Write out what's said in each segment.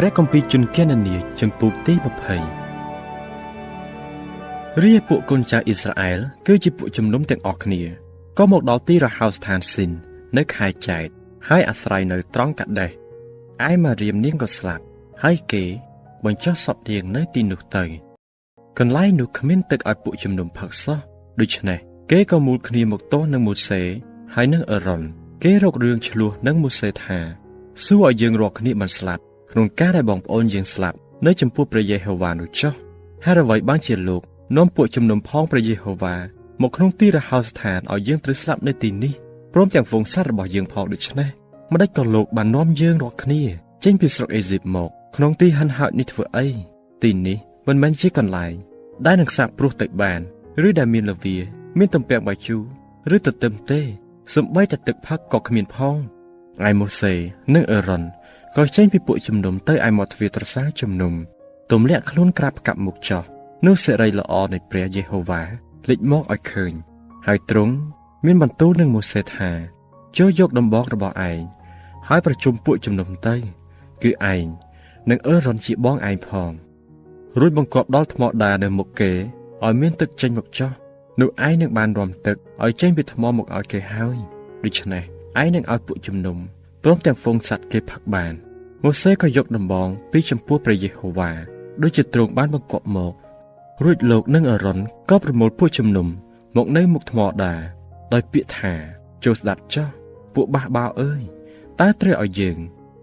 ព្រះគម្ពីរជនកណនាជំពូកទី20រាពួកកូនចៅអ៊ីស្រាអែលគឺជាពួកជំនុំទាំងអស់គ្នាក៏មកដល់ទីរហោស្ថានស៊ីននៅខែចែកហើយអាស្រ័យនៅត្រង់កាដេសឯម៉ារៀមនាងក៏ស្លាប់ហើយគេបញ្ចុះសពនាងនៅទីនោះទៅកន្លែងនោះគ្មានទឹកឲ្យពួកជំនុំផឹកសោះដូច្នេះគេក៏មូលគ្នាមកទាស់នឹងម៉ូសេហើយនឹងអេរ៉ុនគេរករឿងឆ្លោះនឹងម៉ូសេថាសួរឲ្យយើងរាល់គ្នាបានស្លាប់ក្នុងការដែលបងប្អូនយើងស្លាប់នៅចំពោះព្រះយេហូវ៉ានោះចុះហេតុអ្វីបានជាលោកនាំពួកជំនុំផងព្រះយេហូវ៉ាមកក្នុងទីរហោស្ថានឲ្យយើងត្រូវស្លាប់នៅទីនេះព្រមទាំងហ្វូងសត្វរបស់យើងផងដូច្នេះម្ដេចក៏លោកបាននាំយើងរាល់គ្នាចេញពីស្រុកអេស៊ីបមកក្នុងទីហិនហោចនេះធ្វើអីទីនេះមិនមែនជាកន្លែងដែលនឹងសាបព្រោះទៅបានឬដែលមានលវាមានទំពាំងបាយជូរឬទទឹមទេសូម្បីតែទឹកផឹកក៏គ្មានផងឯម៉ូសេនិងអេរ៉ុនក៏ចេញពីពួកជំនុំទៅឯមាត់ទ្វារត្រសាជំនុំទម្លាក់ខ្លួនក្រាបកាប់មុខចោះនោះសិរីល្អនៃព្រះយេហូវ៉ាលេចមកឲ្យឃើញហើយទ្រង់មានបន្ទូលនឹងម៉ូសេថាចូលយកដំបងរបស់ឯងហើយប្រជុំពួកជំនុំទៅគឺឯងនិងអេរ៉ុនជាបងឯងផងរួចបង្គាប់ដល់ថ្មដានៅមុខគេឲ្យមានទឹកចេញមកចោះនោះឯងនឹងបានរាំទឹកឲ្យចេញពីថ្មមកឲ្យគេហើយដូច្នេះឯងនឹងឲ្យពួកជំនុំព្រមទាំងហ្វូងសត្វគេផឹកបានម៉ូសេក៏យកដំបងពីចំពោះព្រះយេហូវ៉ាដូចជាទ្រង់បានបង្គាប់មករួចលោកនិងអេរ៉ុនក៏ប្រមូលពួកជំនុំមកនៅមុខថ្មដាដោយពាក្យថាចូលស្ដាប់ចុះពួកបះបោអើយតើត្រូវឲ្យយើង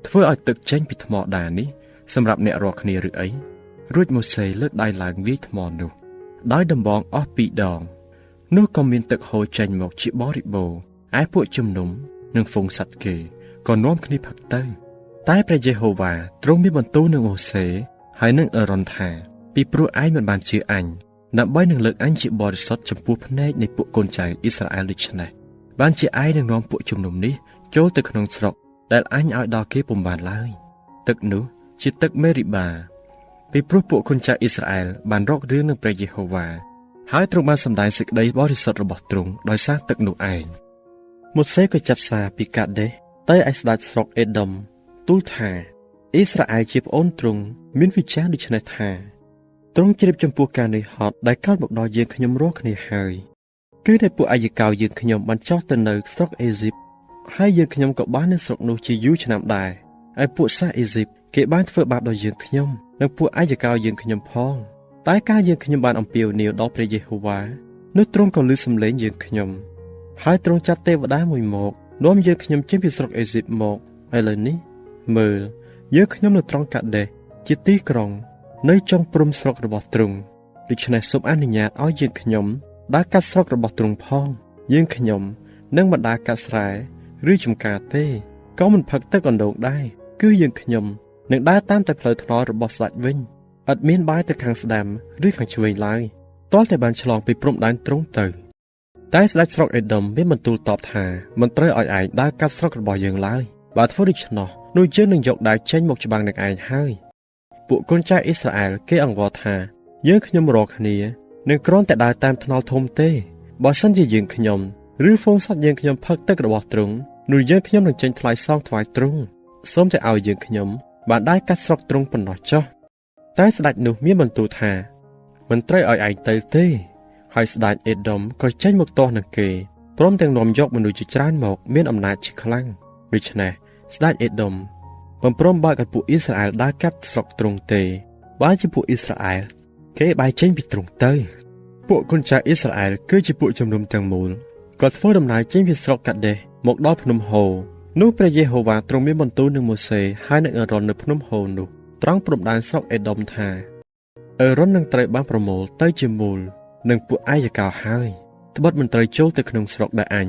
ធ្វើឲ្យទឹកចេញពីថ្មដានេះសម្រាប់អ្នករាល់គ្នាឬអីរួចម៉ូសេលើកដៃឡើងវាយថ្មនោះដោយដំបងអស់ពីរដងនោះក៏មានទឹកហូរចេញមកជាបរិបូរណ៍ឯពួកជំនុំនិងហ្វូងសត្វគេក៏នាំគ្នាផឹកទៅតែព្រះយេហូវ៉ាទ្រង់មានបន្ទូលនឹងម៉ូសេហើយនឹងអេរ៉ុនថាពីព្រោះឯងមិនបានជឿអញដើម្បីនឹងលើកអញជាបរិសុទ្ធចំពោះភ្នែកនៃពួកកូនចៅអ៊ីស្រាអែលដូច្នេះបានជាឯងនឹងនាំពួកជំនុំនេះចូលទៅក្នុងស្រុកដែលអញឲ្យដល់គេពុំបានឡើយទឹកនោះជាទឹកមេរីបាពីព្រោះពួកកូនចៅអ៊ីស្រាអែលបានរករឿងនឹងព្រះយេហូវ៉ាហើយទ្រង់បានសម្ដែងសេចក្តីបរិសុទ្ធរបស់ទ្រង់ដោយសារទឹកនោះឯងម៉ូសេក៏ចាត់សារពីកាដេសទៅឯស្ដេចស្រុកអេដុំទូលថាអ៊ីស្រាអែលជាប្អូនទ្រង់មានវិចារដូច្នេះថាទ្រង់ជ្រាបចំពោះការនឿយហត់ដែលកើតមកដល់យើងខ្ញុំរាល់គ្នាហើយគឺដែលពួកអាយកោយើងខ្ញុំបានចុះទៅនៅស្រុកអេស៊ីបហើយយើងខ្ញុំក៏បាននៅស្រុកនោះជាយូរឆ្នាំដែរឯពួកសាសអេស៊ីបគេបានធ្វើបាបដល់យើងខ្ញុំនិងពួកអាយកោយើងខ្ញុំផងតែកាលយើងខ្ញុំបានអំពាវនាវដល់ព្រះយេហូវ៉ានោះទ្រង់ក៏ឮសំឡេងយើងខ្ញុំហើយទ្រង់ចាត់ទេវតាមួយមកនាំយើងខ្ញុំចេញពីស្រុកអេស៊ីបមកឥឡូវនេះមើលយើងខ្ញុំនៅត្រង់កាដេសជាទីក្រុងនៅចុងព្រំស្រុករបស់ទ្រង់ដូច្នេះសូមអនុញ្ញាតឲ្យយើងខ្ញុំដើរកាត់ស្រុករបស់ទ្រង់ផងយើងខ្ញុំនឹងមិនដើរកាត់ស្រែឬចំការទេក៏មិនផឹកទឹកអណ្ដូងដែរគឺយើងខ្ញុំនឹងដើរតាមតែផ្លូវថ្នល់របស់ស្ដេចវិញឥតមានបាយទៅខាងស្ដាំឬខាងឆ្វេងឡើយទាល់តែបានឆ្លងពីព្រំដែនទ្រង់ទៅតែស្ដេចស្រុកអេដុំមានបន្ទូលតបថាមិនត្រូវឲ្យឯងដើរកាត់ស្រុករបស់យើងឡើយបើធ្វើដូច្នោះនោះយើងនឹងយកដាវចេញមកច្បាំងនឹងឯងហើយពួកកូនចៅអ៊ីស្រាអែលគេអង្វរថាយើងខ្ញុំរាល់គ្នានឹងគ្រាន់តែដើរតាមថ្នល់ធំទេបើសិនជាយើងខ្ញុំឬហ្វូងសត្វយើងខ្ញុំផឹកទឹករបស់ទ្រង់នោះយើងខ្ញុំនឹងចេញថ្លៃសងថ្វាយទ្រង់សូមតែឲ្យយើងខ្ញុំបានដើរកាត់ស្រុកទ្រង់ប៉ុណ្ណោះចុះតែស្ដេចនោះមានបន្ទូលថាមិនត្រូវឲ្យឯងទៅទេហើយស្ដេចអេដុំក៏ចេញមកទាស់នឹងគេព្រមទាំងនាំយកមនុស្សជាច្រើនមកមានអំណាចជាខ្លាំងដូច្នេះស្ដេចអេដុំមិនព្រមបើកឲ្យពួកអ៊ីស្រាអែលដើរកាត់ស្រុកទ្រង់ទេបើជាពួកអ៊ីស្រាអែលគេបែរចេញពីទ្រង់ទៅពួកកូនចៅអ៊ីស្រាអែលគឺជាពួកជំនុំទាំងមូលក៏ធ្វើដំណើរចេញពីស្រុកកាដេសមកដល់ភ្នំហូនោះព្រះយេហូវ៉ាទ្រង់មានបន្ទូលនឹងម៉ូសេហើយនឹងអេរ៉ុននៅភ្នំហូនោះត្រង់ព្រំដែនស្រុកអេដុំថាអេរ៉ុននឹងត្រូវបានប្រមូលទៅជាមូលនឹងពួកអាយកោហើយត្បិតមិនត្រូវចូលទៅក្នុងស្រុកដែលអញ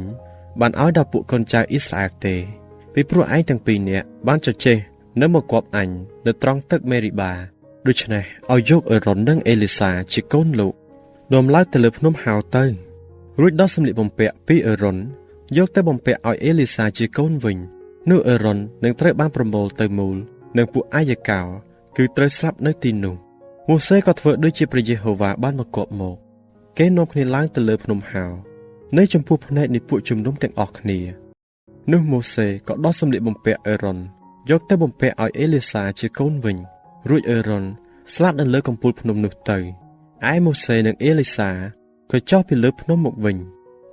បានឲ្យដល់ពួកកូនចៅអ៊ីស្រាអែលទេពីព្រោះឯងទាំងពីរនាក់បានចចេះនៅមកគប់អញនៅត្រង់ទឹកមេរីបាដូច្នេះឲ្យយកអេរ៉ុននិងអេលីសាជាកូនលោកនាំឡើងទៅលើភ្នំហៅទៅរួចដោះសម្លៀកបំពាក់ពីអេរ៉ុនយកទៅបំពាក់ឲ្យអេលីសាជាកូនវិញនោះអេរ៉ុននឹងត្រូវបានប្រមូលទៅមូលនិងពួកអាយកោគឺត្រូវស្លាប់នៅទីនោះម៉ូសេក៏ធ្វើដូចជាព្រះយេហូវ៉ាបានបង្គាប់មកគេនាំគ្នាឡើងទៅលើភ្នំហៅនៅចំពោះភ្នែកនៃពួកជំនុំទាំងអស់គ្នានោះម៉ូសេក៏ដោះសម្លៀកបំពាក់អេរ៉ុន យកទៅបំពាក់ឲ្យអេលេសាជាកូនវិញរួចអេរ៉ុនស្លាប់នៅលើកំពូលភ្នំនោះទៅឯម៉ូសេនិងអេលីសាក៏ចុះពីលើភ្នំមកវិញ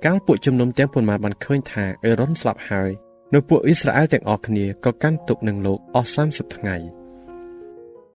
កាលពួកជំនុំទាំងប៉ុន្មានបានឃើញថាអេរ៉ុនស្លាប់ហើយនៅពួកអ៊ីស្រាអែលទាំងអស់គ្នាក៏កាន់ទុក្ខនឹងលោកអស់30ថ្ងៃ។